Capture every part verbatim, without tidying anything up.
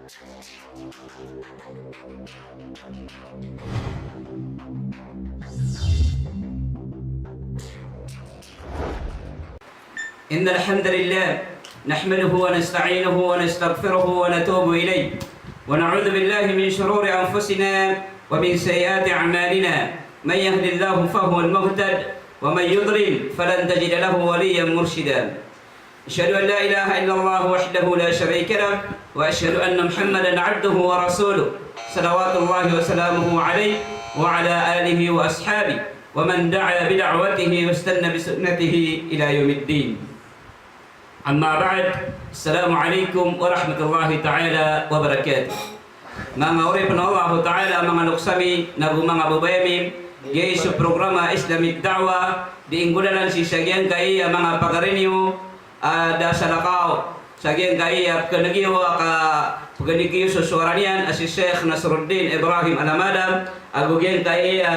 إن الحمد لله نحمده ونستعينه ونستغفره ونتوب إليه، ونعوذ بالله من شرور أنفسنا ومن سيئات أعمالنا. من يهد الله فهو المهتد، ومن يضلل فلن تجد له وليا مرشدا. أشهد أن لا إله إلا الله وحده لا شريك له، وأشهد أن محمدا عبده ورسوله، صلوات الله وسلامه عليه وعلى آله وأصحابه ومن دعا بدعوته واستنى بسنته إلى يوم الدين. أما بعد، السلام عليكم ورحمة الله تعالى وبركاته. Manga oripn o Allahu Ta'ala, manga loks ami, nago manga babay ami, giyai so programa Islamic Da'wah, di inggolalan sii sa giyangkai a manga pagari niyo, a da salakaw sa giyangkai a pkhan'g iyo a kapkhan'g iyo so sowara niyan a si Sheikh Nasruddin Ibrahim Alamadam, ago giyangkai a,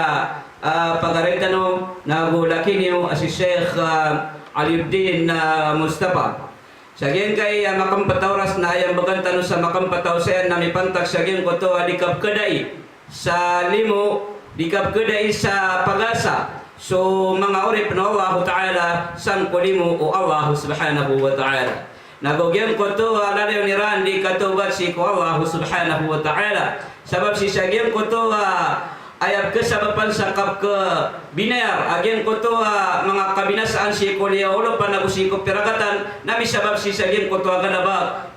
a, pagari tano, nago laki niyo a si Sheikh, a, Aliuddin, a, Mustafa. Sa giyangkai a makmpt a oras na aya mbgan tano sa makmpt a oras iyan na mipantag sa giyangkoto a di kapkhadai sa limo, di kapkhadai sa pagasa so manga oripn o Allahu Ta'ala sangko limo o Allahu Subhanahu wa Ta'ala. Nago giyangkoto a lalayon iran di katawbat sii ko Allahu Subhanahu wa Ta'ala. Sabap sii sa giyangkoto a aya kasabapan sa kapkhabinayar a giyangkoto a manga kabinasaan sii ko liyawaw o lopa nago sii ko pirakatan, na misabap sii sa giyangkoto a galbk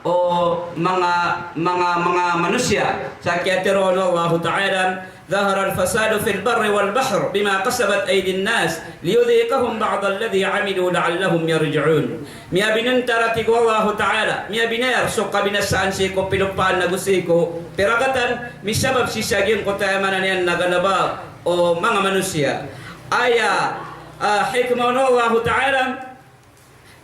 o manga, manga, manga manosiya. Sa kiyatharo o Allahu Ta'ala, "Dhahara al-fasadu fil barri wal bahr bima kasabat aydin nas liyudhiqahum ba'dalladhi amilu la'allahum yarji'un." Miyabinantar, a tig o Allahu Ta'ala, miyabinayar so kabinasaan sii ko pilopaan nago sii ko pirakatan, misabap sii sa giyangkoto a aya maana niyan na galbk o manga manosiya. Aya, a, hikmah o Allahu Ta'ala,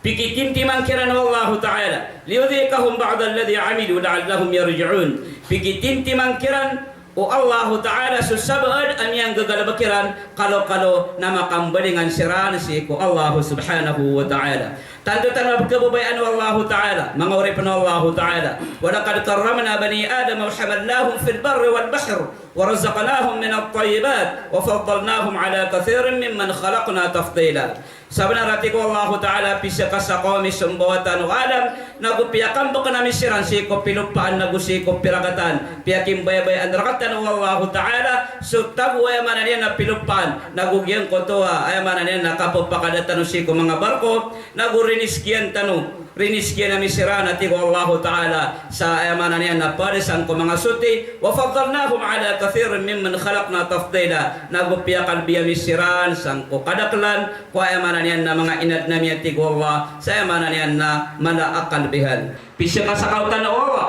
pikitintiman kiran o Allahu Ta'ala, "Liyudhiqahum ba'dalladhi amilu la'allahum yarji'un." Pikitintiman kiran o Allahu Ta'ala so sabaad a miyanggagalbk iran, kalokalo na makambalingan siran sii ko Allahu Subhanahu wa Ta'ala. Tanto tano a pkhababayaan o Allahu Ta'ala, manga oripn o Allahu Ta'ala. "Wa laqad karramna bani Adama wa hamalnahum fil barri wal bahr, wa razaqnahum minat tayyibat, wa faddalnahum ala kathirin mimman khalaqna tafdila." Sabnar, a tig o Allahu Ta'ala, a pizakasakaw ami so mbawataan o Adam, nago piyakambkn ami siran sii ko pilopaan nago sii ko pirakatan. Piyakimbayabayaan rktano o Allahu Ta'ala so tago, aya maana niyan na pilopaan, nago giyangkoto a, aya maana niyan na kapphakada tano sii ko manga barko, nago rinizkiyan tano, rinizkiyan ami siran, a tig o Allahu Ta'ala, sa aya maana niyan na pd sangko manga soti, "Wa faddalnahum ala kathirin mimman khalaqna tafdila." Nago piyakalbi ami siran sangko kadaklan ko aya maana niyan na manga inadn ami, a tig o Allah, sa aya maana niyan na mala a kalbihan. Pizakasakaw tano o Allah,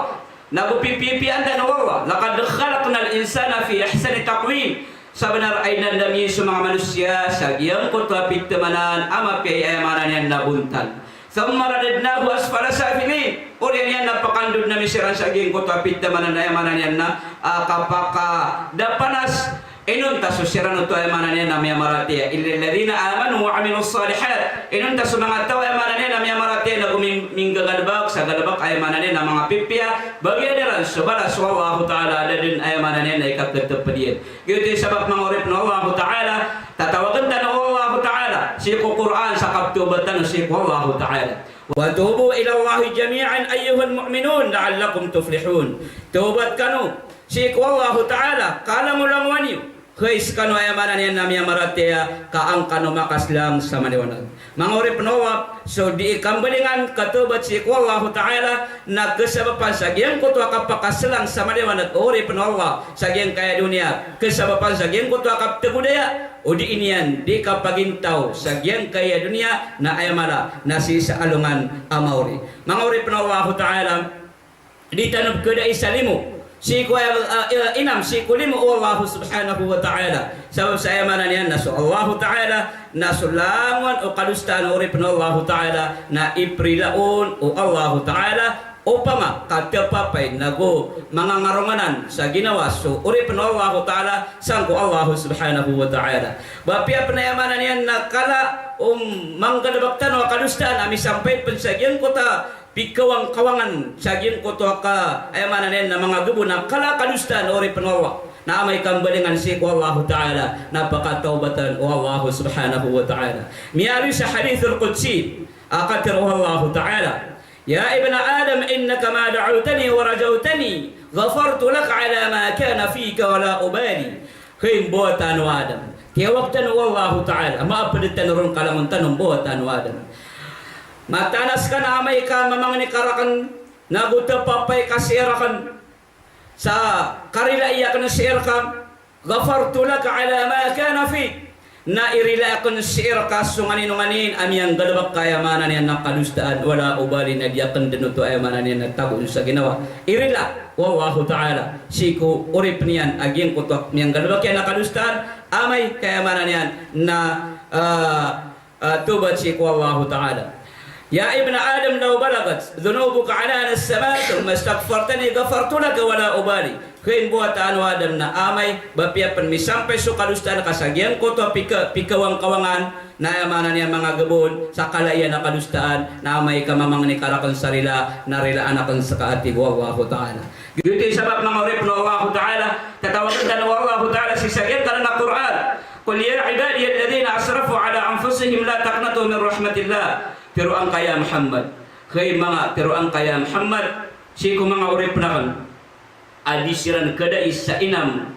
nago pipiyapiyaan tano o Allah. "Laqad khalaqnal insana fi ahsani taqwim." Sabnar a inadn ami so manga manosiya sa giyangkoto a pitamanan a mapiya i, aya maana niyan na bontal. "Thumma radadnahu asfala safilin." Oriyan iyan na pakandod ami siran sa giyangkoto a pitamanan, aya maana niyan na, a, kapakadapanas. Inonta so siran oto, aya maana niyan na miyamaratiyaya, "Illal ladhina amanu wa amilus salihat." Inonta so manga taw, aya maana niyan na miyamaratiyaya, nago ming-, minggagalbk sa galbk, aya maana niyan na manga pipiya, ba giyanan iran so balas o Allahu Ta'ala a da dn, aya maana niyan na ikakatpd iyan. Giyoto i sabap, manga oripn o Allahu Ta'ala, tatawagn tano o Allahu Ta'ala sii ko Qur'an sa kapthawbat tano sii ko Allahu Ta'ala. "Wa tubu ilallahi jami'an ayyuhal mu'minun la'allakum tuflihun." Tawbat kano sii ko Allahu Ta'ala, kalangolangowan iyo, hay skano, aya maana niyan na miyamaratiyaya, ka an kano makaslang sa maliwanag. Manga oripn o Allah, so dii kambalingan katawbat sii ko Allahu Ta'ala na kasabapan sa giyangkoto a kapakaslang sa maliwanag, oripn o Allah, sa giyangkaya doniya, kasabapan sa giyangkoto a kapthagodaya, o dii niyan dii kapagintaw sa giyangkaya doniya na aya mala na sii sa alongan a maori. Manga oripn o Allahu Ta'ala, di tano pkhadai sa limo sii ko, a, a, inam sii ko limo o Allahu Subhanahu wa Ta'ala. Sabap sa aya maana niyan na so Allahu Ta'ala na so langon o kadosaan, oripn o Allahu Ta'ala, na iprila on o Allahu Ta'ala opama ka tepapay nago manga ngaronganan sa ginawa so oripn o Allahu Ta'ala sangko Allahu Subhanahu wa Ta'ala. Ba apiya pn, aya maana niyan na kala o manggalbk tano a kadosaan a misampay pn sa giyangkoto a pikawangkawangan sa giyangkoto a ka, aya maana niyan na manga gbo na kala a kadosaan, oripn o Allah, na amay ka mbalingan sii ko Allahu Ta'ala na pakatawbatan o Allah Subhanahu wa Ta'ala. Miyaaloy sa hadithul qudsi a katharo o Allahu Ta'ala, "Ya ibna Adam, innaka ma da'awtani wa rajawtani, ghafartu laka ala ma kana fika wa la ubali." Hay mbawataan o Adam, kiyawag tano o Allahu Ta'ala, maapd tano ron ka langon tano mbawataan o Adam. Mataan a ska na amay ka mamangni ka rakn, nago tpapay ka sii rakn sa karilai akn sii rka, ghafartu laka ala ma kana fik, na irila akn sii rka so nganin o nganin a miyanggalbk ka, aya maana niyan na kadosaan, wa la ubali, na di akn dn oto, aya maana niyan na tagoon sa ginawa. Irila o Allahu Ta'ala sii ko oripn iyan a giyangkoto a miyanggalbk iyan a kadosaan, amay ka, aya maana niyan na, ah, ah, tawbat sii ko Allahu Ta'ala. "Ya ibna Adam, law balagat dhunubuka anana as-sama thumma istaghfartani ghafartu laka wa la ubali." Hay mbawataan o Adam, na amay ba piya pn misampay so kadosaan ka sa giyangkoto a pika-, pikawangkawangan, na aya maana niyan manga gbo on, sa kala iyan a kadosaan, na amay ka mamangni ka rakn sa rila, na rilaan akn ska, a tig o Allahu Ta'ala. Giyoto i sabap, manga oripn o Allahu Ta'ala, tatawagn tano o Allahu Ta'ala sii sa giyangkanan a Qur'an. "Qul ya ibadiyalladhina asrafu ala anfusihim la taqnatu min rahmatillah." Tharoa ngka ya Muhammad, hay manga, tharoa ngka ya Muhammad, sii ko manga oripn akn a di siran kadai sa inam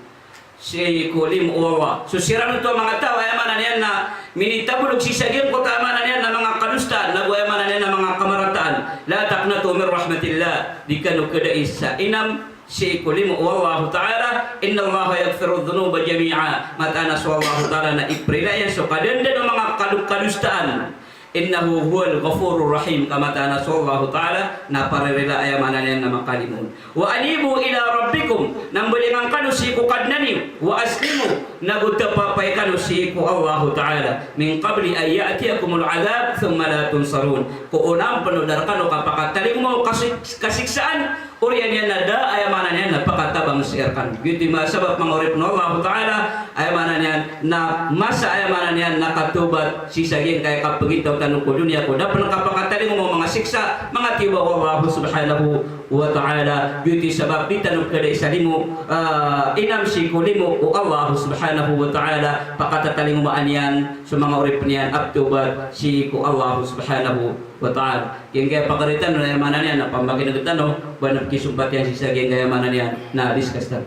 sii ko limo o Allah. So siran oto a manga taw a, aya maana niyan na minitabolog sii sa giyangkoto a, aya maana niyan na manga kadosaan, nago, aya maana niyan na manga kamarataan. La taqnatu min rahmatillah. Di kano kadai sa inam sii ko limo o Allahu Ta'ala, "Innallaha yaghfiru dhunuba jami'a." Mataan a so Allahu Ta'ala na iprila iyan so kadandan o manga kado-, kadosaan. "Innahu huwal ghafurur rahim." Ka mataan a so Allahu Ta'ala na paririla, aya maana niyan na makalimo on. "Wa anibu ila rabbikum." Na mbalingan kano sii ko Kadnan iyo. "Wa aslimu." Nago tpapay kano sii ko Allahu Ta'ala. "Min qabli an ya'tiyakumul adhab thumma la tunsarun." Ko onaan pn o da rkano kapakatalingoma o kasik-, kasiksaan, oriyan iyan na da, aya maana niyan na pakatabang sii rkano. Giyoto i sabap, manga oripn o Allahu Ta'ala, aya maana niyan na masa, aya maana niyan na katawbat sii sa giyangkaya kapagintaw tano ko doniya ko da pn kapakatalingoma o manga siksa, manga tiyoba o Allah Subhanahu wa Ta'ala. Giyoto i sabap di tano kadai sa limo, ah, inam sii ko limo o Allah Subhanahu wa Ta'ala, pakatatalingomaan iyan so manga oripn iyan a ptawbat sii ko Allah Subhanahu wa Ta'ala. Giyangkaya pakaritan na, aya maana niyan na pamakineg tano, ba na pkisompat iyan sii sa giyangkaya, aya maana niyan na discuss tano.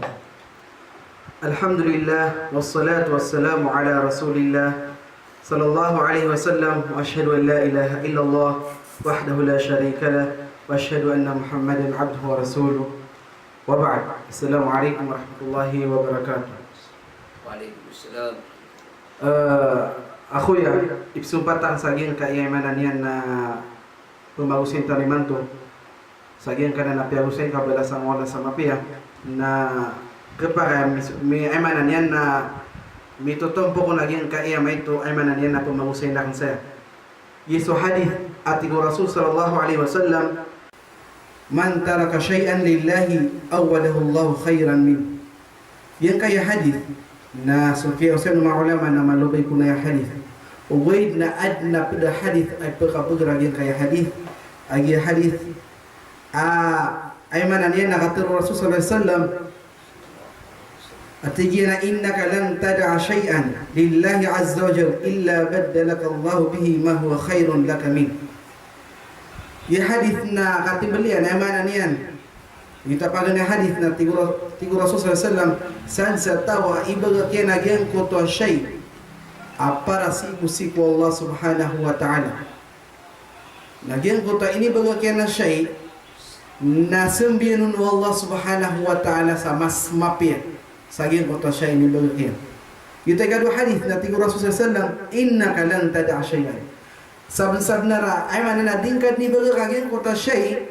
Alhamdulillah, wassalatu wassalamu ala Rasulillah, sallallahu alaihi wasallam, wa ashhadu an la ilaha illallah wahdahu la sharika lah, wa ashhadu anna Muhammadan abduhu wa rasuluh. Wa ba'd. Assalamu alaikum warahmatullahi wabarakatuh. Wa alaikum assalam. Eh, akhoya, ipsompatan sa giyangkaya, aya maana niyan na pmagosayn tano imanto. Sa giyangkanan a piyagosayn ka balasan o Allah sa mapiya, na kepakay a mis-, mi-, aya maana niyan na mitotompok on a giyangkaya maito, aya maana niyan na pmagosayn akn saya. Giya so hadith a tig o Rasul sallallahu alaihi wasallam, "Man taraka shay'an lillahi awwadahu Allahu khayran min." Giyangkaya hadith na so kiyaosay o manga ulama na malobay ko na aya hadith. Ogaid na adn a pd a hadith a ipkabagr a giyangkaya hadith. A giya hadith a, aya maana niyan na katharo o Rasul sallallahu alaihi wasallam a tig iyan a, "Innaka lan tada'a shay'an lillahi azza wa jalla illa baddalaka Allahu bihi ma huwa khayrun laka min." Giya hadith na katimbl iyan, aya maana niyan, giyoto a paganay a hadith na tig o Ra-, tig o Rasul sallallahu alaihi wasallam, sadn sa taw a ibagak iyan a giyangkoto a shay a para sii bo sii ko Allah Subhanahu wa Ta'ala. Na giyangkoto a inibagak iyan a shay na sambiyan on o Allah Subhanahu wa Ta'ala sa mas mapiya sa giyangkoto a shay a inibagak iyan. Giyoto i kadowa a hadith na tig o Rasul sallallahu alaihi wasallam, "Innaka lan tada'a shay'an." Sabn-, sabnar a, aya maana na di ngka dn ibagak a giyangkoto a shay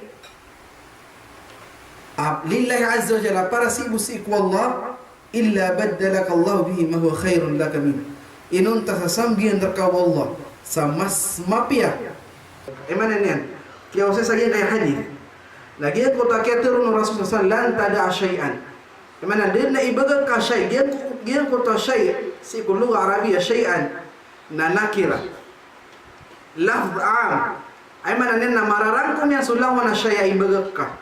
a, lillahi azza wa jalla, para sii bo sii ko Allah, "Illa baddalaka Allahu bihi ma huwa khayrun laka min." Inonta sa sambiyan rka o Allah sa mas mapiya. Aya maana niyan, kiyaosay sa giyangkaya hadith na giyangkoto a kiyatharo o Rasul sallallahu alaihi wasallam, "Lan tada'a shay'an." Aya maana, di na ibagak a shay, giyangko-, giyangkoto a shay, sii ko lugha Arabiya, shay'an na nakira. Lafdh am. Aya maana niyan na mararangkom iyan so langon a shay a imbagak ka.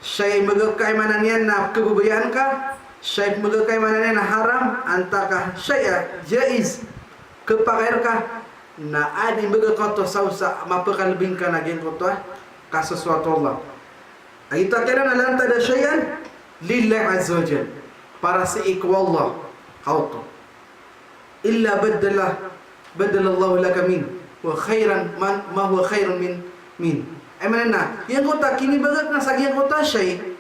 Shay a imbagak ka, aya maana niyan na kababayaan ka, shay a imbagak ka, aya maana niyan na haram, antaa ka shay a jaiz, kapakay rka, na adn a imbagak ka oto sabap sa mapakalbi ngka na giyangkoto a kasosoat o Allah. Aya tig iyan a lan tada shay'an lillahi azza wa jal, para sii ko Allah ka oto. Illa baddala, baddalallahu laka min, wa khairan man, ma huwa khairun min, min. Aya maana na, giyangkoto a kinibagak na sa giyangkoto a shay,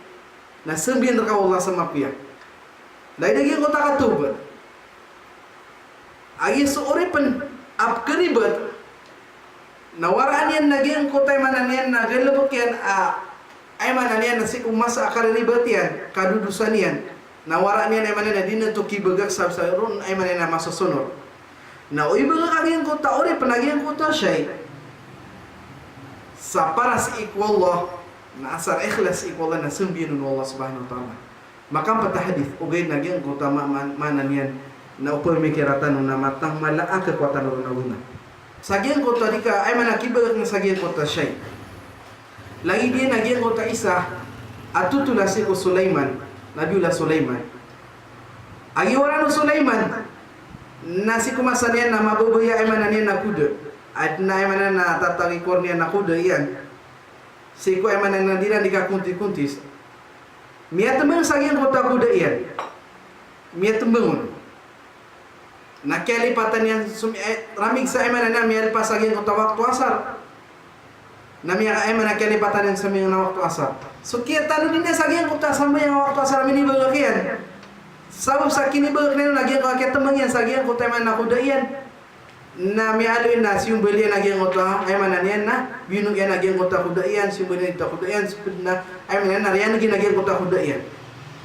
na sambiyan rka o Allah sa mapiya. Lagid a giyangkoto a katobat. Aya so oripn a pkharibat, na waraan iyan na giyangkoto a aya maana niyan na galbk iyan a, aya maana niyan na sii ko masa a kariribat iyan, kadodosa niyan. Na waraan iyan aya maana niyan na di niyan oto kibagak sabap sa ron aya maana niyan na masosonor. Na o ibagak a giyangkoto a oripn a giyangkoto a shay sa para sii ko Allah, na asar ikhlas sii ko Allah, na sambiyan on o Allah subhanahu wa ta'ala. Makampet a hadith, ogaid na giyangkoto a ma-, ma-, maana niyan na o pmikira tano na matang mala a khakowa tano ron a gona. Sa giyangkoto a di ka, aya maana kibagak na sa giyangkoto a shay. Lagid iyan a giyangkoto a isa a totola sii ko Sulaiman, Nabiyullah Sulaiman. A giya waran o Sulaiman, na sii ko masa niyan na mababaya aya maana niyan na koda. Adn a aya maana niyan na tatawikor niyan na koda iyan. Sii ko aya maana niyan na di iran di kakonti-kontis. Miyatmbang sa giyangkoto a koda iyan. Miyatmbang on. Na kiyalipatan iyan so mi-, eh, ramig sa aya maana niyan miyalipat sa giyangkoto a wakto asar. Na miya-, aya maana kiyalipatan iyan so miyangan a wakto asar. So kiyatanodi niyan sa giyangkoto a sambayang a wakto asar a minibagak iyan. Sabap sa kinibagak niyan na giyangkoto a kiyatmbang iyan sa giyangkoto a aya maana koda iyan. Na miyaaloy na siyombal iyan a giyangkoto a, aya maana niyan na, bino iyan a giyangkoto a koda iyan, siyombal iyan a koda iyan, sipd na, aya maana niyan na, riyan iyan a giyangkoto a koda iyan.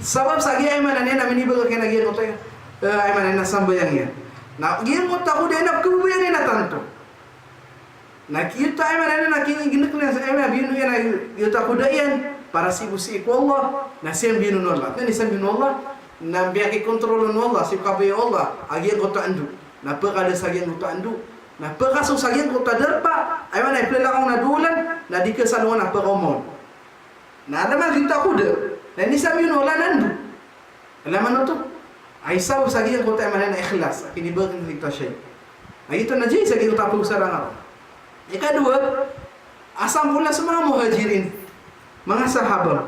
Sabap sa giya aya maana niyan na minibagak iyan a giyangkoto a, eh, aya maana niyan na sambayang iyan. Na giyangkoto a koda iyan na kababayaan iyan a tanto. Na giyoto a aya maana niyan na kinignk iyan sa aya maana bino iyan a giyoto a koda iyan, para sii bo sii ko Allah, na siyan bino o Allah. Na niyan siyan bino o Allah, na miyakikontrol o Allah, sii ko kabaya o Allah, a giyangkoto a ndo. Na pkada sa giyangkoto a ndo. Na pkaso sa giyangkoto a darpa. Aya maana niyan iplalakaw na dowa olan, na di kasalongan a pkaoma on. Na adn a giyoto a koda. Na niyan siyan bino o Allah na ndo. Alaman oto. Aya sabap sa giyangkoto a aya maana niyan na ikhlas. Kinibagak iyan sa giyangkoto a shay. Na giyoto na jaiz sa giyangkoto a pagosara ngka. Ikadowa, a sampol na so manga Muhajirin. Manga sahaba.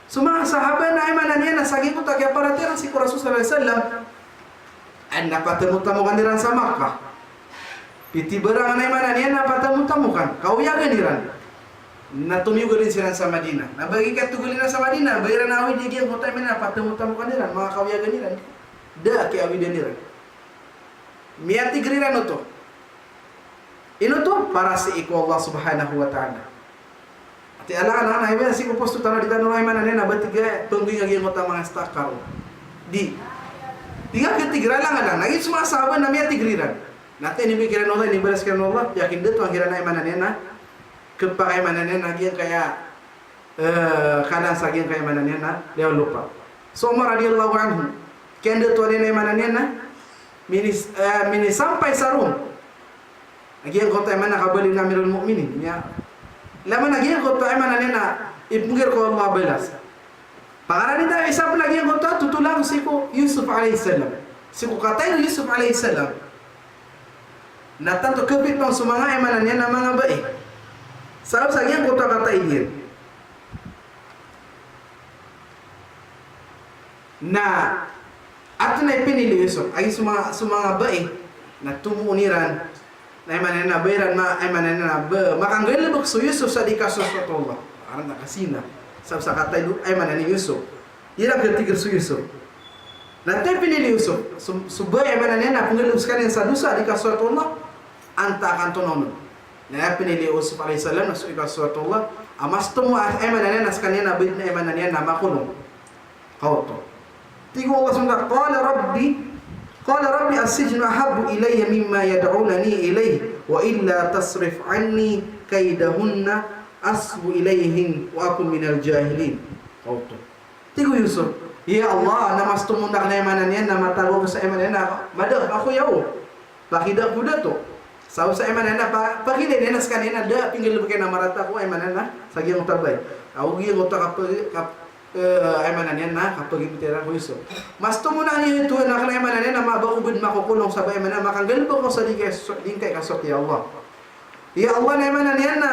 So manga sahaba na aya maana niyan na sa giyangkoto a kiyaparatiyaya iran sii ko Rasul sallallahu alaihi wasallam, na patamok-tamokan iran sa Makkah. Pitibarangan aya maana niyan na patamok-tamokan, kawiyagan iran. Na tomiyogalin siran sa Madinah. Na ba giya katogalin iran sa Madinah, ba iran awid a giyangkoto a aya maana niyan na patamok-tamokan iran, manga kawiyagan iran. Da a kiyawidan iran. Miyatigr iran oto. Ino oto? Para sii ko Allah subhanahu wa ta'ala. Ati alangan, alangan, aya maana sii ko posto tano di tano aya maana niyan na ba tig a panggoing a giyangkoto a manga stakar. Di. Tig a katigr, alangan, alangan. Lagid so manga sahaba na miyatigr iran. Na ati inibgay kiran o Allah, inibalas kiran o Allah, piyakindato kiran aya maana niyan na, kepakay aya maana niyan na giyangkaya eh, kanan sa giyangkaya aya maana niyan na liyawaw lopa. So Umar radiyallahu anhu, kiyandatoan iyan aya maana niyan na minis-, eh, minisampay sa Rom a giyangkoto a aya maana kabaloy na Amirul Mu'minin. Aya, laman a giyangkoto a aya maana niyan na ipnggay rka o Allah a balas. Pangarani ta isa pn a giyangkoto a totola sii ko Yusuf alayhis salam. Sii ko katay o Yusuf alayhis salam. Na tanto kapit pn so manga aya maana niyan na manga bai. Sabap sa giyangkoto a katay iyan. Na antonaa i pinili o Yusuf? Aya so manga, so manga bai na tomo iran. Na aya maana niyan na ba iran ma-, aya maana niyan na ba makanggalbk so Yusuf sa di kasosoat o Allah. Aran na kasina. Sabap sa katay o, aya maana niyan, Yusuf. Iran katigr so Yusuf. Na antaa i pinili o Yusuf? So, so bai aya maana niyan na pnggalbk skaniyan sa dosa a di kasosoat o Allah, antaa ka antonaa on. Na aya pinili o Yusuf alayhis salam na so ikasosoat o Allah a mas tomo a, aya maana niyan na skaniyan na ba dn aya maana niyan na makolong. Kaoto. Tig o Allah subhanahu wa ta'ala, "Qala rabbi, qala rabbi as-sijnu ahabbu ilayya mimma yad'unani ilayhi, wa illa tasrif anni kaydahunna asbu ilayhin wa akun minal jahilin." Kaoto. Tig o Yusuf, "Ya Allah, na mas tomo akn aya maana niyan na matago ako sa aya maana niyan na madakl ako iyan o. Pakida ako dato. Sabap sa aya maana niyan na pa, pagilay niyan na skaniyan na da a pinggalbk iyan a marata ko aya maana niyan na sa giyangkoto a babay. Ago giyangkoto a kap-, kap-, eh, aya maana niyan na kapagibtera ko Yusuf. Mas tomo na niyan ito na kna aya maana niyan na mabako bo dn makokolong sa ba aya maana niyan na makanggalbk ko sa di ngka, di ngka ikasok, ya Allah. Ya Allah, na aya maana niyan na,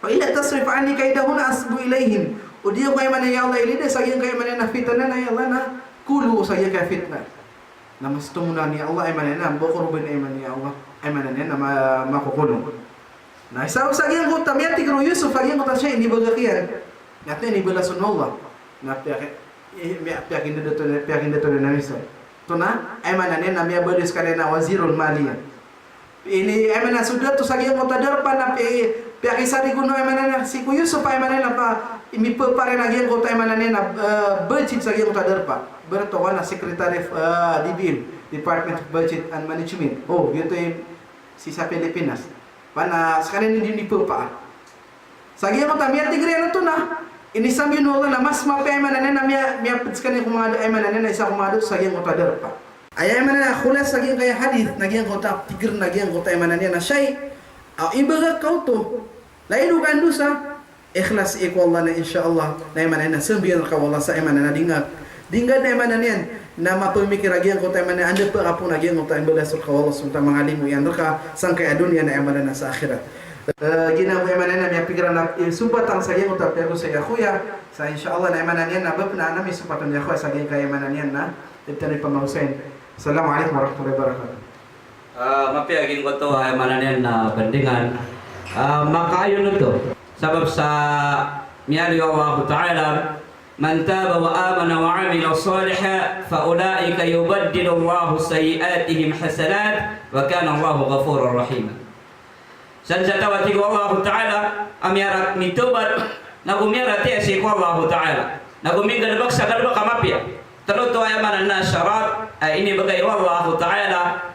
"Wa illa tasrif anni kaydahunna asbu ilayhin." O di ako aya maana niyan, ya Allah, ilaya sa giyangkai aya maana niyan na fitna na, ya Allah, na kolo sa giyangkai a fitna. Na mas tomo na niyan, ya Allah, aya maana niyan na, bako ron bo dn aya maana niyan, ya Allah, aya maana niyan na ma-, makokolong. Na isa sa giyangkoto a miyatig ron o Yusuf a giyangkoto a shay a inibagak iyan. Na aya inibalas on o Allah. Na piyaki-, eh, miya-, piyakindato, piyakindato na misan. Oto na, aya maana niyan na miyabaloy skaniyan a wazirul maliya. Ini, aya maana niyan, so dato sa giyangkoto a darpa na pi-, piyakisarig on o aya maana niyan na si ko Yusuf, aya maana niyan na pa, imipepara iyan a giyangkoto aya maana niyan na, eh, budget sa giyangkoto a darpa. Ibarat o kowan a secretary of, eh, D B M, Department of Budget and Management. O, giyoto i sii sa Pilipinas. Pn a skaniyan i di inipepara. Sa giyangkoto a miyatig iyan oto na, inisambi on o Allah na mas mapiya aya maana niyan na miya-, miyapd skaniyan ko manga da-, aya maana niyan na isa ko manga dato sa giyangkoto a darpa. Aya maana niyan na khulasah sa giyangkai a hadith, na giyangkoto a pigr na giyangkoto aya maana niyan na shay a ibagak ka oto. Lagid o kandosa, ikhlas sii ko Allah na insha Allah, na aya maana niyan na sambian rka o Allah sa aya maana niyan na di ngka, di ngka na aya maana niyan na mapmikir a giyangkoto aya maana niyan, anda pn a kapoon a giyangkoto a imbalas rka o Allah sa manga limo iyan rka, sangkai a doniya na aya maana niyan na sa akhirat. Eh, giyanan bo aya maana niyan na miyapikir a, eh, sompatan sa giyangkoto a piyagosay a khoya, sa insha Allah na aya maana niyan na ba pn a na misompatan i khoya sa giyangkai aya maana niyan na, eh, tano i pamagosayn. Assalamu alaikum warahmatullahi wabarakatuh. Ah, mapiya giyangkoto a aya maana niyan na bandingan. Ah, makaayon oto. Sabap sa miyaaloy o Allahu Ta'ala, "Man taba wa amana wa amila salihan fa ulaika yubaddilu Allahu sayyi'atihim hasanat wa kana Allahu ghafuran rahima." Sadn sa taw a tig o Allahu Ta'ala a miyarat-, mitawbat, nago miyaratiyaya sii ko Allahu Ta'ala, nago minggalbk sa galbk a mapiya. Tlo oto aya maana niyan na sharat a inibgay o Allahu Ta'ala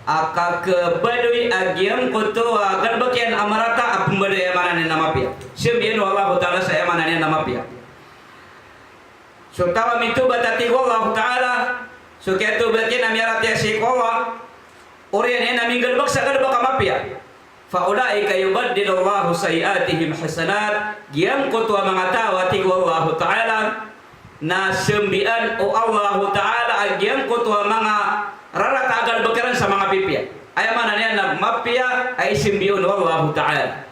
a kakhabaloy a giyangkoto a galbk iyan a marata a pmbaloy aya maana niyan na mapiya. Sambian o Allahu Ta'ala sa aya maana niyan na mapiya. So taw a mitawbat a tig o Allahu Ta'ala, so kiyatawbat iyan a miyaratiyaya sii ko Allah, oriyan iyan a minggalbk sa galbk a mapiya. Fa ulaika yubaddilu Allahu sayyi'atihim hasanat. Giyangkoto a manga taw a tig o Allahu Ta'ala na sambian o Allahu Ta'ala a giyangkoto a manga rarata a galbk iran sa manga pipiya. Aya maana niyan na mapiya a isambi on o Allahu Ta'ala.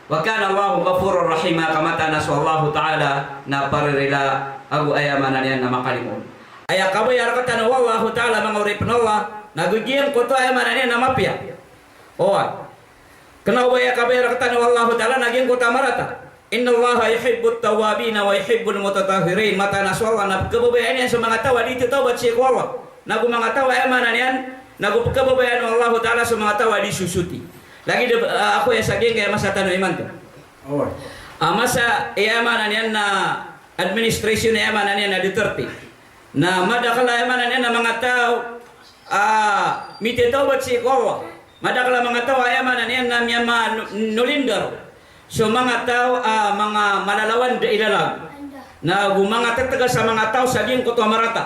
Wa kana Allahu ghafuran rahima, ka mataan a so Allahu Ta'ala na paririla ago aya maana niyan na makalimo on. Aya kabaya rktano o Allahu Ta'ala manga oripn o Allah, nago giyangkoto aya maana niyan na mapiya. Oway. Kna o ba aya kabaya rktano o Allahu Ta'ala na giyangkoto a marata. Innallaha yuhibbut tawwabina wa yuhibbul mutatahhirin. Mataan a so Allah na pkhababayaan iyan so manga taw a di tatawbat sii ko Allah. Nago manga taw a aya maana niyan, nago pkhababayaan o Allahu Ta'ala so manga taw a di sosoti. Lagid a, ah, ako aya sa giyangkaya masa tano imanto. Oway. Ah, masa aya maana niyan na administration aya maana niyan na Duterte. Na madakl aya maana niyan na manga taw a mititawbat sii ko Allah. Madakl a manga taw aya maana niyan na miyama-, nolindar so manga taw a manga malalawan da ilalag. Nago manga ttgal sa manga taw sa giyangkoto a marata.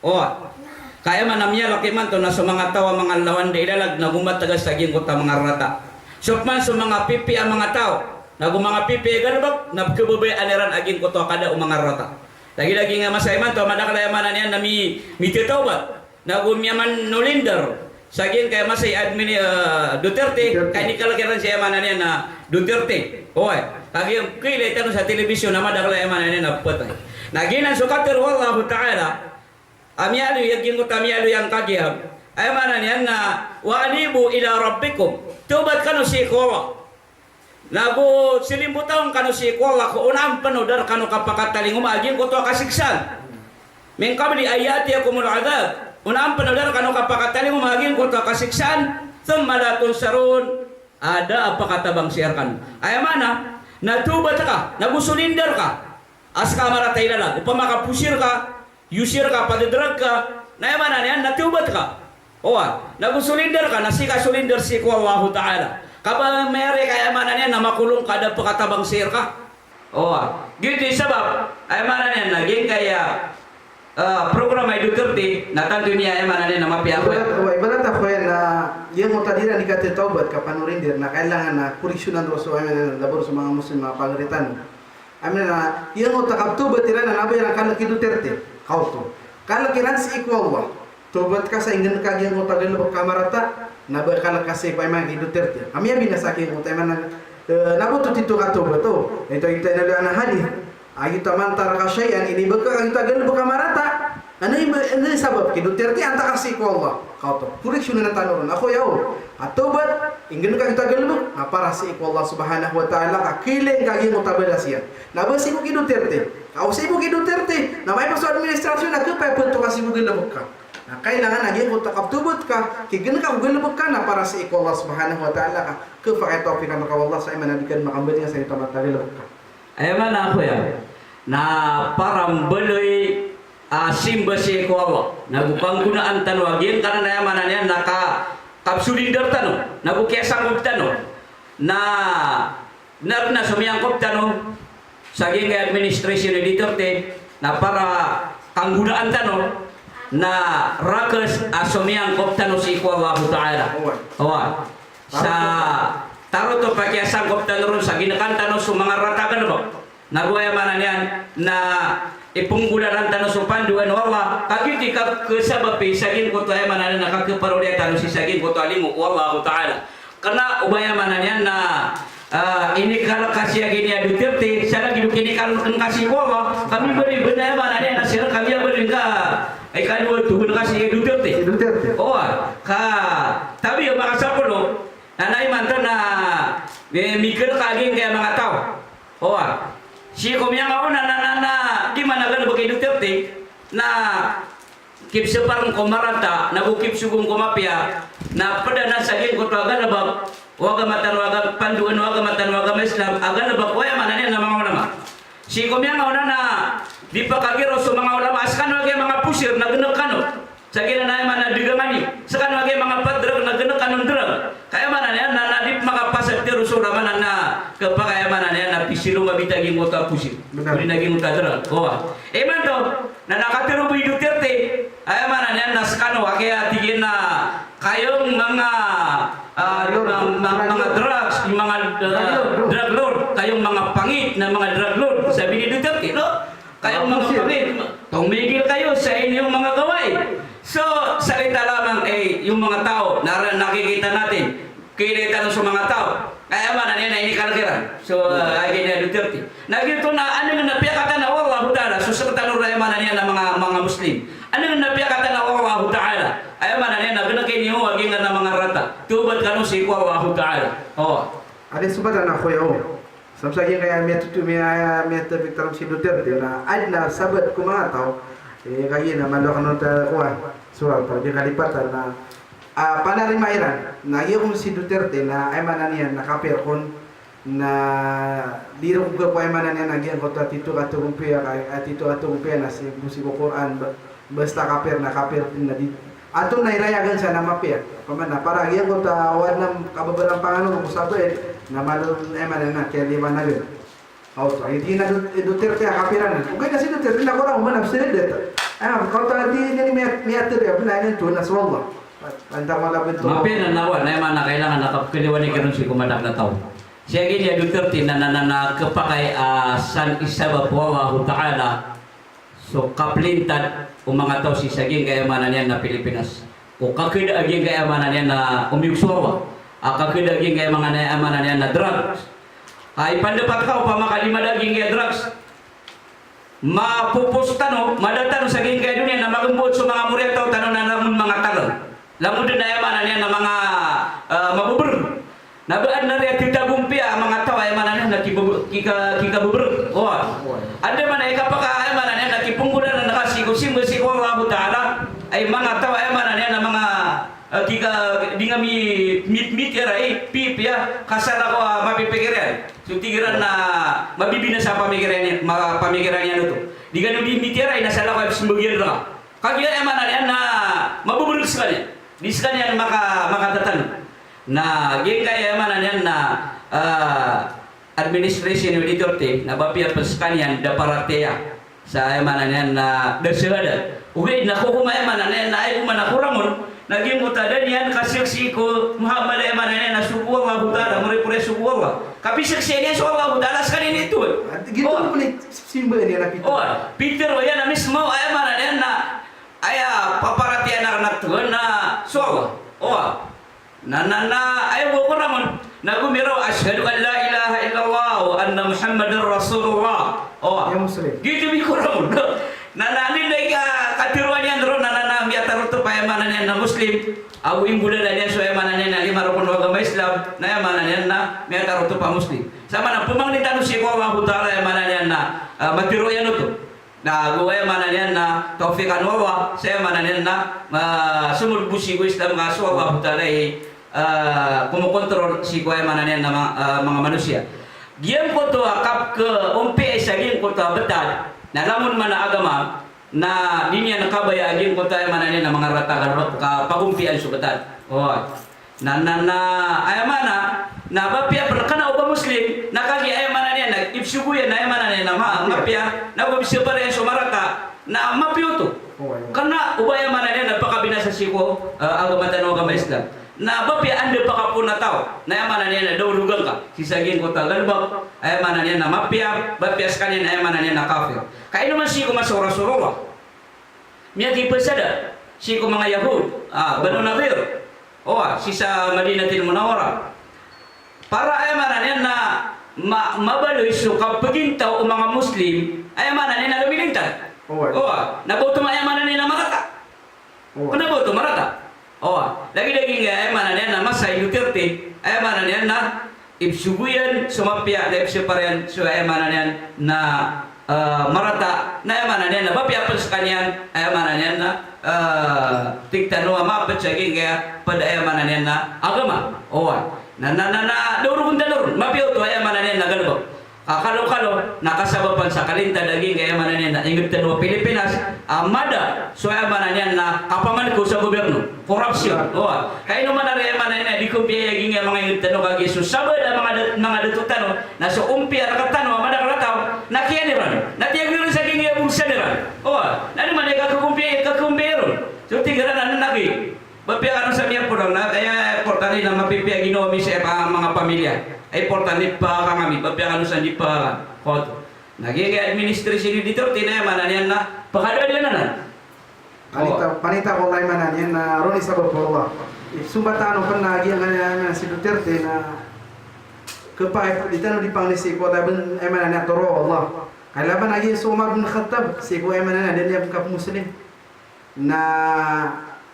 Oway. Ka aya maana miyalk imanto na so manga taw a manga lawan da ilalag nago matgas sa giyangkoto a manga rarata. So pman so manga pipiya a manga taw, nago manga pipiya i galbk, na pkhababayaan iran a giyangkoto a kada o manga rarata. Lagid a giyangkaya masa imanto a madakl aya maana niyan na mi-, mititawbat, nago miyamanolindar sa giyangkaya masa i admin, eh, Duterte, Duterte. Ka inikalk iran sii aya maana niyan na Duterte. Oway. Kagiya kailay tano sa telebisyon a madakl aya maana niyan na phatay. Na giyanan so katharo o Allahu Ta'ala, a miyaaloy a giyangkoto a miyaaloy angkagiyam. Aya maana niyan na, "Wa anibu ila rabbikum." Tawbat kano sii ko Allah. Nago salimbota kano sii ko Allah ko onaan pn o da rkano kapakatalingoma a giyangkoto a kasiksaan. Min qabli an ya'tiyakumul adhab. Onaan pn o da rkano kapakatalingoma a giyangkoto a kasiksaan. Thumma la tunsarun. A da a pakatabang sii rkano. Aya maana na tawbat ka, nago solindar ka. A ska a marata i lalag, opama ka posir ka, yosir ka, padadrag ka, na aya maana niyan na tawbat ka. Oway, nago solindar ka, na sii ka solindar sii ko Allahu Ta'ala. Ka ba miyari ka aya maana niyan na makolong ka da pakatabang sii rka. Oway, giyoto i sabap, aya maana niyan na giyangkaya, ah, programa i Duterte, na tanto niyan aya maana niyan na mapiya. Ibarat, oway, ibarat Koya na giyangkoto a di iran di kathatawbat ka panorindir na kailangan na koreksiyonan ron so, eh, labor so manga Muslim, manga pagari tano. Aya maana na giyangkoto a kapthawbat iran na ba iran kalk ki Duterte. Kaoto. Kalk iran sii ko Allah. Thawbat ka sa ingd ka giyangkoto a galbk ka marata, na ba kalk ka sii ko, aya maana, ki Duterte. Kami a binasa giyangkoto, aya maana, eh, na ba oto tito ka thawbat oto. Ito, ito na hadith. Ayyuta man taraka shay'an, inibagak ka giyangkoto a galbk ka marata. Anda i, anda i sabap ki Duterte, antaa ka sii ko Allah. Kaoto. Koreksiyonan tano ron. Ako yaw. A thawbat, ingd ka giyangkoto a galbk, na para sii ko Allah Subhanahu wa Ta'ala, ka kiling ka giyangkoto a balas iyan. Na ba sii bo ki Duterte. Ka o sii bo ki Duterte, na amay ba so administrasyon na khapakay pto ka sii bo galbk ka. Na kailangan a giyangkoto a kapthawbat ka, ki ingd ka ko galbk ka na para sii ko Allah Subhanahu wa Ta'ala ka khapakay tawfiqan rka o Allah sa, aya maana, di ka makambaloy sa giyangkoto a mata a galbk ka. Aya maana, ako yaw, na para mbaloy a simba sii ko Allah. Na go panggonaan tano a giyangkanan, aya maana niyan na ka, kapsolindar tano, na go kiyasangkob tano. Na na, na so miyangkop tano sa giyangkai administration i Duterte, na para kanggonaan tano na rakhs a so miyangkop tano sii ko Allahu Ta'ala. Oway. Oway. Sa tarotop a kiyasangkop tano ron sa ginkan tano so manga rata a galbk. Na go, aya maana niyan na ipnggolalan tano so pandoan o Allah, ka giyoto i ka, kasabapi sa giyangkoto, aya maana niyan na kakhaparodiya tano sii sa giyangkoto a limo o Allahu Ta'ala. Kna o ba, aya maana niyan na, ah, inikalk ka sii a giya Duterte, sa lagid o kinikalk ka sii ko Allah, ka mimbaling, aya maana niyan na sii rka mimbaling ka, ay, kaliwat o gn ka sii Duterte. Si Duterte. Oway, ka, tabiya o manga sapolo, na, na imanto na, eh, mikalk ka giyangkaya manga taw. Oway. Sii ko miyangaoona na, na, na, di man a galbk i Duterte, na kipsapar ko marata, na go kipsogo ko mapiya, na pd anan sa giyangkoto a galbk o agama tano, a pandoan o agama tano, agama Islam, a galbk o, aya maana niyan na manga ulama. Sii ko miyangaoona na di pakagiraw so manga ulama a skano a giya manga posir na gnk kano. Sa giya na, aya maana, dgangani. Skano a giya manga padrag na gnk kano drag. Ka, aya maana niyan na, na di makapasad tero so ulama na, na khapakay, aya maana niyan na pisilo mabita giyangkoto a posir. Bnar. Odi na giyangkoto a drag. Oway. Imanto, na, na katero bo i Duterte, aya maana niyan na skano a giya, tig iyan na kayong manga, ah, manga, manga drugs, manga, ah, drug lord, kayong manga pangit na manga drug lord, sabi ni Duterte, no? Kayong manga pangit, tumigil kayo sa inyong mga gawain. So, salita lamang, eh, yung mga tao, na, nakikita natin, kilala tano so manga taw. Aya maana niyan na inikalk iran so, ah, aya giya Duterte. Na giyoto na aneng na piyakatana o Allahu Ta'ala so sktano ron, aya maana niyan na manga, manga Muslim. Aneng na piyakatana o Allahu Ta'ala, aya maana niyan na gnk ini o a giya na manga rata. Thawbat kano sii ko Allahu Ta'ala. Oway. Adi so batan a koya o. Sa masa giyangkaya miyatoto, miya, miyatapik tano si Duterte na adn a sabat ko manga taw. Eh, kagiya na malo kano ta kowa. So, a, pagkalipatan na, ah, panarima iran. Na giya kon si Duterte na, aya maana niyan na kapir kon na di ron ko, aya maana niyan na giyangkoto a tito katogompiya, ka, a tito katogompiya na sii, sii ko Qur'an, ba, basta kapir na kapir na di. Antonaa i rayagan sa na mapiya. Opama na para giyangkoto a oway na kababarampangan o ko sabaad, na malo, aya maana niyan na kiyaliwanagan. Aw, so, aya tig iyan a Dut-, Duterte a kapir anan. Ogaid na si Duterte na korang o manapsir data. Ah, kaoto a di niyan miya-, miyatero, aya maana niyan na so Allah. Antaa ko labin to. Mapiya na nawan, na aya maana kailangan na kapkaliwanagan sii ko madakl a taw. Sii a giya Duterte na, na, na, na khapakay, ah, san i sabap o Allahu Ta'ala so kaplintad o manga taw sii sa giyangkaya, aya maana niyan na Pilipinas. O kakada a giyangkaya, aya maana niyan na omiyog so Allah. A kakada a giyangkaya, aya maana niyan, aya maana niyan na drugs. Ay, pandapat ka opama ka di mada a giyangkaya drugs. Mapopos tano, mada tano sa giyangkaya doniya na magambo so manga moriyataw tano na langon manga tagal. Langon dn, aya maana niyan na manga, ah, mababrg. Na ba adn a riya titagompiya a manga taw, aya maana niyan na kibab-, kika-, kikababrg. Oway. Adn a maana i kapaka, aya maana niyan na kipnggolalan ka sii ko simba sii ko Allahu Ta'ala. Ay manga taw, aya maana niyan na manga, ah, kika, di nga mi-, mi-, mitiyara i, pi-, piya, ka salakaw a mapipikir iyan. So tig iran na mabibinasa a pamikiran iyan, ma-, pamikiran iyan oto. Di kano di mitiyara i na salakaw a psmbag iyan rka. Kagiya, aya maana niyan na mababrg skaniyan. Di skaniyan maka-, makatatano. Na giyangkaya, aya maana niyan na, ah, administration o Duterte, na ba piya pn skaniyan da paratiyaya sa, aya maana niyan na da shahada. Ogaid na kokoma, aya maana niyan na ay ko man a korangon, Na giyangkoto a da niyan kasaksii ko Muhammad, aya maana niyan na sogo o Allahu Ta'ala, mori-pori a sogo o Allah. Kapisaksii niyan so Allahu Ta'ala, skaniyan i Tuhan. Ati giyangkoto pn i simba niyan a pitharo. Oway, pitharo iyan a mismo, aya maana niyan na, aya paparatiyayaan akn a Tuhan na so Allah. Oway. Na, na, na, aya bo ko ramon. Na gomiraw, "Ashhadu an la ilaha illallah wa anna Muhammadar Rasulullah." O. Iya Muslim. Giyoto i koramon. Na, na, anda i ka, katharoa niyan roo, na, na, na, miyatharoa oto pa, aya maana niyan na Muslim. Ago imbolalan iyan so, aya maana niyan na lima rokon o agama Islam. Na, aya maana niyan na miyatharoa oto pa Muslim. Sa maana pmangnin tano sii ko Allahu Ta'ala, aya maana niyan na, ah, matharoa iyan oto. Na go, aya maana niyan na, tawfiqan o Allah, sa, aya maana niyan na, ah, somolbo sii ko Islam ka so Allahu Ta'ala i, ah, komokontrol sii ko, aya maana niyan na, ma-, ah, manga manosiya. Giyangkoto a kapkhaompiya sa giyangkoto a btad, na langon man a agama, na di niyan kabaya a giyangkoto, aya maana niyan na, manga rata ka, ka pagompiyaan so btad. O. Na, na, na, aya maana, na ba apiya pn kna o ba Muslim, na kagiya aya maana niyan na ipsogo iyan, na aya maana niyan na ma-, mapiya, na ba ipsogo iyan so marata, na mapiya oto. Kna o ba, aya maana niyan na pakabinasa sii ko, eh, agama tano a agama Islam. Na ba apiya anda pakapoon a taw, na aya maana niyan na da o rogan ka sii sa giyangkoto a galbk, aya maana niyan na mapiya, ba apiya skaniyan, aya maana niyan na kafir. Ka ino man sii ko masa o Rasulullah. Miyakipasada sii ko manga Yahud, ah, Banu Nadir. O, sii sa Madinatil Munawwarah. Para, aya maana niyan na ma-, mabaloy so kapagintaw o manga Muslim, aya maana niyan na lomilintan. O, na ba oto ma-, aya maana niyan na marata. Kna ba oto marata. O, lagid a giyangkaya, aya maana niyan na masa i Duterte, aya maana niyan na ipsogo iyan so mapiya, na ipsapar iyan so, aya maana niyan na, eh, marata, na aya maana niyan na mapiya pn skaniyan, aya maana niyan na, eh, tig tano a mapd sa giyangkaya pd, aya maana niyan na agama. O, na, na, na, na, da o rogon tano ron, mapiya oto, aya maana niyan na galbk. Ka kalokalo, na kasabapan sa kalintad a giyangkaya, aya maana niyan na ingd tano a Pilipinas, a mada so, aya maana niyan na kapamankaw sa gobyerno, korapsyon. O, ka ino man ari, aya maana niyan na di kompiya a giyangkaya manga ingd tano, kagiya so sabaad a manga da-, manga dato tano, na so ompiya rktano a madakl a taw, na kiyan iran, na tiyagoi ron sa giyangkaya bogsan iran. O, na di man i kakompiya, kakompiya ron. So tig iran a na nagi. Ba apiya kano sa miyapoon na, aya importante na mapipiya ginawa mi sa, eh, manga pamilya. Aya importante pakakan ami, ba apiya kano sa di pakakan. Koto. Na giyangkaya administration i Duterte na, aya maana niyan na pakadaliyanan. Panita, panita ko, aya maana niyan na roo i sabap o Allah. Somba tano pn a giyangkaya, aya maana, si Duterte na kepakay di tano di pangni sii ko, aya maana niyan, toro o Allah. Kailangan a giya so Umar bin Khattab, sii ko, aya maana niyan, da niyan kapmuslim. Na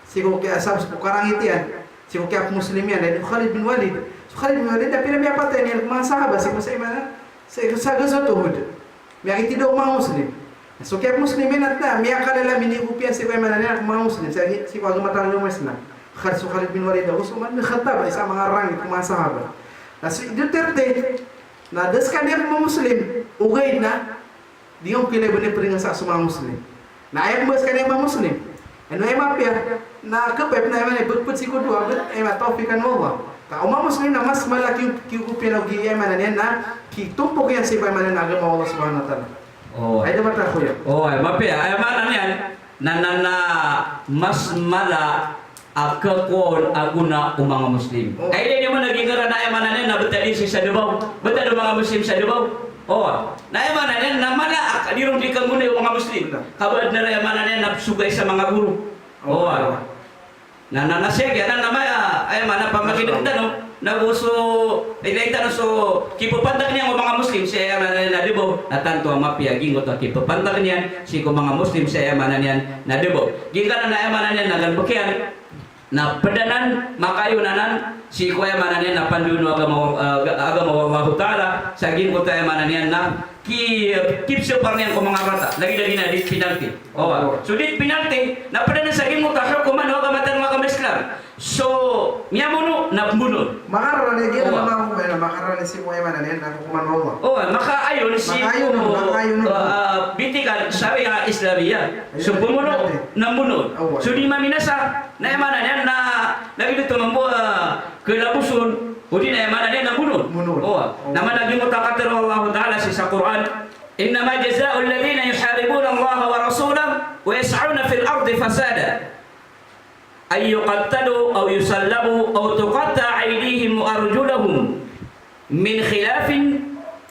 sii ko kiya-, sa-, so karangit iyan, sii ko kiyapmuslim iyan, na so Khalid bin Walid. So Khalid bin Walid, na pira miyapatay niyan ko manga sahaba, sii ko sa, aya maana, sii ko sa Ghazwat Uhud. Miyakithidaw o manga Muslim. Na so kiyapmuslim iyan na, na miyakalala, minigopi iyan sii ko, aya maana niyan, ko manga Muslim, sii, sii ko agama tano a Islam. Khal-, so Khalid bin Walid, ago so Umar bin Khattab, isa a manga rangit ko manga sahaba. Na so Duterte, na da skaniyan pman Muslim, ogaid na di ngka pila i ba niyan pringasaa so manga Muslim. Na aya pman skaniyan manga Muslim. Ino aya mapiya, na kepep na aya maana, pagpd sii ko dowa, aya maana, tawfiqan o Allah. Ka o manga Muslim na mas mala ki-, kigopiyan o gi, aya maana niyan na kitompok iyan sii ko, aya maana niyan, agama o Allah subhanahu wa ta'ala. O. Aya da mata ko ya. O, aya mapiya, aya maana niyan na, na, na mas mala a khakowa on a gona o manga Muslim. O. Ka ilay niyo man a giyangkanan, aya maana niyan na btad iyan sii sa Davao. Btad o manga Muslim sa Davao. O. Na aya maana niyan na mala a di ron di kanggonay o manga Muslim. Btad. Ka ba adn a, aya maana niyan na psogai sa manga goro. O. O. Na, na, na siya giya, na, na maya, aya maana pamakineg tano, na go so, ilay tano so kipapantak niyan o manga Muslim sii, aya maana niyan na Davao, na tanto a mapiya giyangkoto a kipapantak niyan sii ko manga Muslim sii, aya maana niyan na Davao. Giyangkanan na, aya maana niyan na galbk iyan, na pd anan, makaayon anan sii ko, aya maana niyan na pandoon o agama, eh, agama o Allahu Ta'ala, sa giyangkoto, aya maana niyan na ki-, kipsapar niyan ko manga rata, lagid a giyangkaya death penalty. O, so death penalty, na pd anan sa giyangkoto a hokoman o agama tano a agama Islam. So miyamono na pmbonoon. Makarani, giya na manga, makarani sii ko, aya maana niyan na hokoman o Allah. O, makaayon sii ko, makaayon, makaayon, ah, bitikan Sharia Islamiyah. So pmono na mbonoon. So di maminasa, na aya maana niyan na, na giyoto mambo, ah, kalaboson, odi na aya maana niyan na mbonoon. Mbonoon. O. Na maana giyangkoto a katharo o Allahu Ta'ala sii sa Qur'an, "Innama jaza'ul ladhina yuharibuna Allaha wa rasulahu wa yas'awna fil ardi fasada." أن يقتلوا أو يصلبوا أو تقطع أيديهم وأرجلهم من خلاف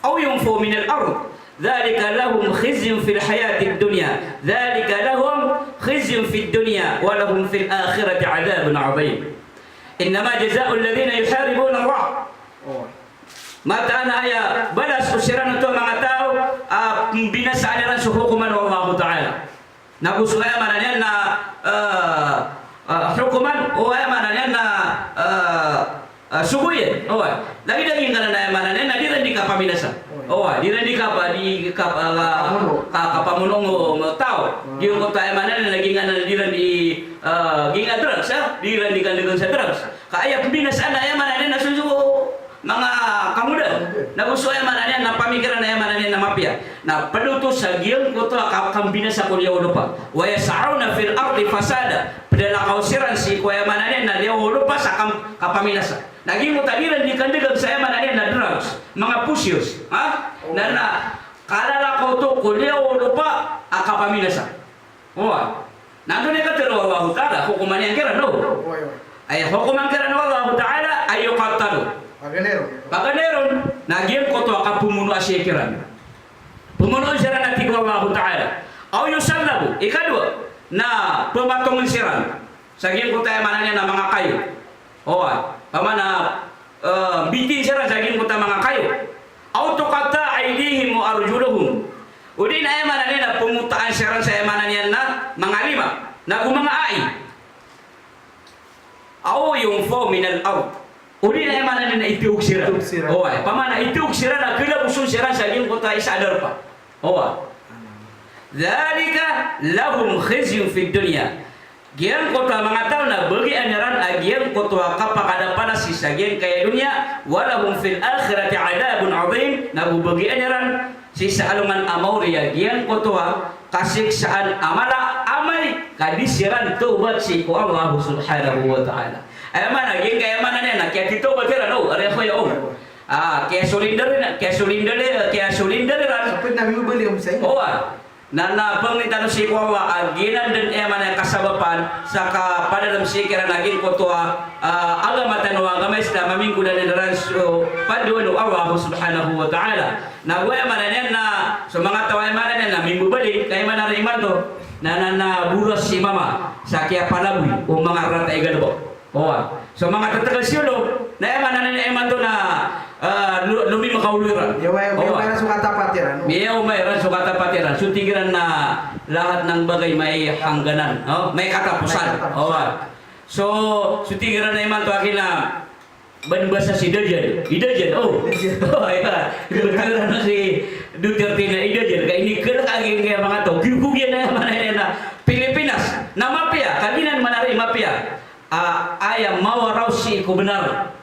أو ينفوا من الأرض ذلك لهم خزي في الحياة الدنيا، ذلك لهم خزي في الدنيا ولهم في الآخرة عذاب عظيم. إنما جزاء الذين يحاربون الله. Mataan a aya balas o siran oto a manga taw a pmbinasaan iran so hokoman o Allahu Ta'ala. Na go so aya maana niyan na, eh, eh, hokoman, o aya maana niyan na, eh, eh, sogo iyan. Oway. Lagid a giyangkanan a aya maana niyan na di iran di kapaminasa. Oway. Oway, di iran di kapa-, di kapa-, ka-, kapamono o, o taw. Hmm. Giyangkoto aya maana niyan na giyangkanan di iran di, eh, giyangkanan drugs, ha? Di iran di kandagan sa drugs. Ka aya pmbinasaan na aya maana niyan na so, so manga kangodaan. Na go so aya maana niyan na pamikiran a aya maana niyan na mapiya. Na pd oto sa giyangkoto a ka-, kambinasa ko liyawaw o lopa. Wa yas'awna fil ardi fasada. Pdalakaw siran sii ko aya maana niyan na liyawaw o lopa sa kam-, kapaminasa. Na giyangkoto a di iran di kandagan sa aya maana niyan na drugs, manga posios. Ha? Na, na kalalakaw oto ko liyawaw o lopa a kapaminasa. Oway. Na antonaa i katharo o Allahu Ta'ala, hokoman iyan kiran, no? Oway, oway. Ay, hokoman kiran o Allahu Ta'ala, an yuqattalu. Paganay ron. Paganay ron, na giyangkoto a kapmonoa sii kiran. Pmonoon siran a tig o Allahu Ta'ala. Aw yusallabu, ikadowa, na pmatongn siran. Sa giyangkoto a aya maana niyan na manga kayo. Oway, pamana, eh, mbitin siran sa giyangkoto a manga kayo. Aw tuqatta'a aydihim wa arjuluhum. O di na aya maana niyan na pmotaan siran sa aya maana niyan na manga lima. Na go manga ai. Aw yunfaw minal ard. O di na aya maana niyan na itawg siran. Itawg siran. Oway, pamana itawg siran na kalaboson siran sa giyangkoto a isa a darpa. Oway. Dhalika lahum khizyun fid dunya. Giyangkoto a manga taw na bagian iran a giyangkoto a kapakadapanas sii sa giyangkaya doniya, wa lahum fil akhirati adhabun adhim, na go bagian iran sii sa alongan a maori a giyangkoto a kasiksaan a mala amay ka di siran tawbat sii ko Allah subhanahu wa ta'ala. Aya maana, giyangkaya maana niyan na kiyatitawbat iran, o, ari a koya, o. Ah, kiyasolinder iran, kiyasolinder, kiyasolinder iran. Sa pd na mimbaling sa ino. Oway. Na, na pangnin tano sii ko Allah a giyanan dn aya maana niyan kasabapan sa kapadalm sii kiran a giyangkoto a, ah, agama tano a agama Islam a minggodanan iran so pandoan o Allah subhanahu wa ta'ala. Na go aya maana niyan na so manga taw aya maana niyan na mimbaling, ka aya maana niyan imanto na, na, na boras si mama sa kiyapalaboy o manga rata i galbk. Oway. So manga tataga siyolo, na aya maana niyan imanto na, eh, lo-, lomi makaolo iran. Miyaoma, miyaoma iran so katapat iran, no? Miyaoma iran so katapat iran. So tig iran na lahat ng bagay may hangganan, no? May katapusan. May katapusan. Oway. So, so tig iran na imanto a kina, ba di ba sa si Dajjal? I Dajjal, o. Dajjal. O, aya. Tig iran na si Duterte na i Dajjal. Ka ini kala ka giyangkaya manga taw. Giyoto giyanan aya maana niyan na Pilipinas. Na mapiya, ka giyanan maana i mapiya. A, aya mawaraw sii ko bnar.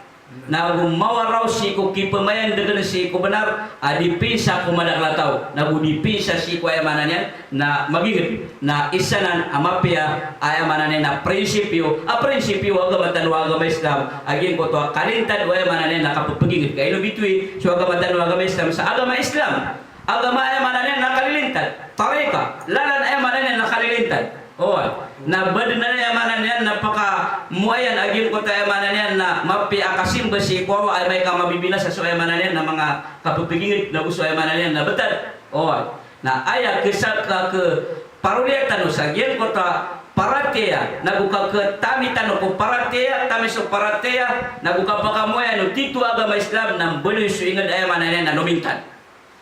Na go mawaraw sii ko kipmayandagn sii ko bnar, a dipinsa ko madakl a taw. Na go dipinsa sii ko aya maana niyan na magingd. Na isa nan a mapiya, aya maana niyan na prinsipyo, a prinsipyo o agama tano a agama Islam, a giyangkoto a kalintad o aya maana niyan na kapphagingd. Ka ino bitowi so agama tano a agama Islam sa agama Islam. Agama aya maana niyan na kalilintad, tarika, lalan aya maana niyan na kalilintad. Oway. Na badn aya maana niyan na pakamoayan a giyangkoto aya maana niyan na mapiya a kasimba sii ko Allah, amay ka mabibinasa so aya maana niyan na manga kapphagingd, na go so aya maana niyan na btad. Oway. Na aya kesa-, ka-, khaparoliya tano sa giyangkoto a paratiyaya, na go ka-, katami tano ko paratiyaya, tami so paratiyaya, na go kapakamoayan o titho a agama Islam na mbaloy so ingd aya maana niyan na nomintan.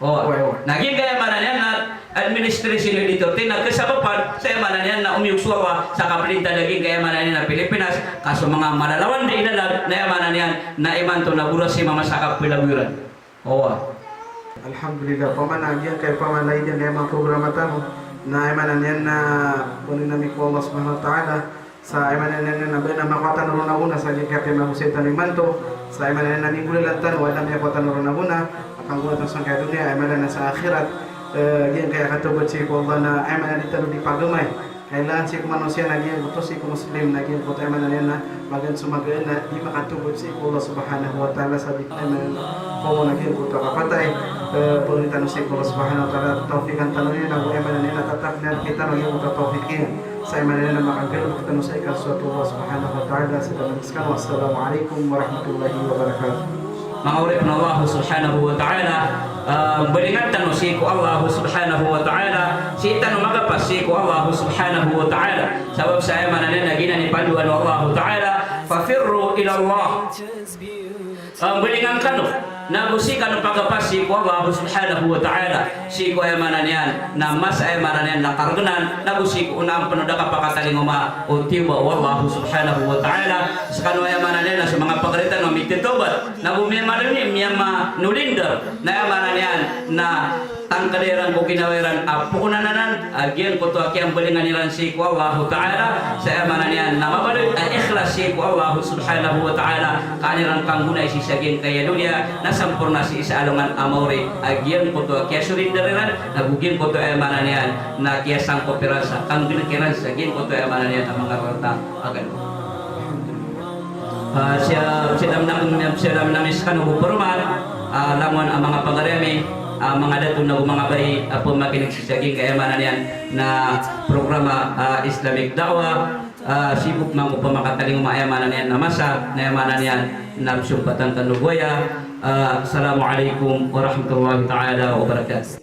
O. Oway, oway. Na giyangkaya maana niyan na administration o Duterte na kasabapan sa aya maana niyan na omiyog so Allah sa kaplinta a giyangkaya maana niyan na Pilipinas, ka so manga malalawan di ilalag na aya maana niyan na imanto na boras si mama sa kapphalaboy iran. Oway. Alhamdulillah, pamana giyangkaya pamana iyan na aya manga programa tano na aya maana niyan na pangnin ami ko Allah subhanahu wa ta'ala. Sa aya maana niyan na ba na makowa tano ron a gona sa giyangkaya piyamagosay tano imanto. Sa aya maana niyan na minggolalan tano a da miyakowa tano ron a gona a kanggona tano sangkaya doniya, aya maana niyan sa akhirat, eh, giyangkaya katawbat sii ko Allah na aya maana niyan di tano di pagamay. Kailangan sii ko manosiya na giyangkoto sii ko Muslim na giyangkoto aya maana niyan na magaan so magaan na di makatawbat sii ko Allah subhanahu wa ta'ala sa di aya maana niyan na giyangkoto a kapatay. Eh, pangnin tano sii ko Allah subhanahu wa ta'ala, tawfiqan tano niyan, na go aya maana niyan na tatap niyan rktano giyangkoto a tawfiq iyan. Sa aya maana niyan na makanggalbk tano sa ikalsoat o Allah subhanahu wa ta'ala, sa taman skano. Assalamu alaikum warahmatullahi wabarakatuh. Manga oripn o Allah subhanahu wa ta'ala, ah, mbalingan tano sii ko Allah subhanahu wa ta'ala, sii tano magapas sii ko Allah subhanahu wa ta'ala. Sabap sa aya maana niyan na giyanan i pandoan o Allah ta'ala, fafirru ilallah. Ah, mbalingan kano, nago sii kano pagapas sii ko Allah subhanahu wa ta'ala, sii ko aya maana niyan na masa aya maana niyan na kargnan, nago sii ko onaan pn o da kapakatalingoma o tiyoba o Allah subhanahu wa ta'ala. Skano aya maana niyan na so manga pagari tano a mititobat, nago miyamaloni, miyamanolinder, na aya maana niyan na tangkd iran ko ginawa iran a poonan anan, a giyangkoto a kiyambalingan iran sii ko Allah ta'ala, sa aya maana niyan na mabaloy a ikhlas sii ko Allah subhanahu wa ta'ala, ka an iran kanggonai sii sa giyangkaya doniya, na samporna sii sa alongan a maori, a giyangkoto a kiyasolinder iran, nago giyangkoto aya maana niyan na kiyasangkop iran sa kanggnk iran sa giyangkoto aya maana niyan a manga rarata a gano. Ah, siya, siya dam nang, siya dam nang skano bo program, ah, langon a manga pagari ami, ah, manga dato nago manga bai, a pmakinig sii sa giyangkaya maana niyan na programa, ah, Islamic Da'wah, ah, sii bo pman ko pamakatalingoma aya maana niyan na masa, na aya maana niyan na psompatan tano bo aya. Ah, assalamu alaikum warahmatullahi ta'ala wabarakatuh.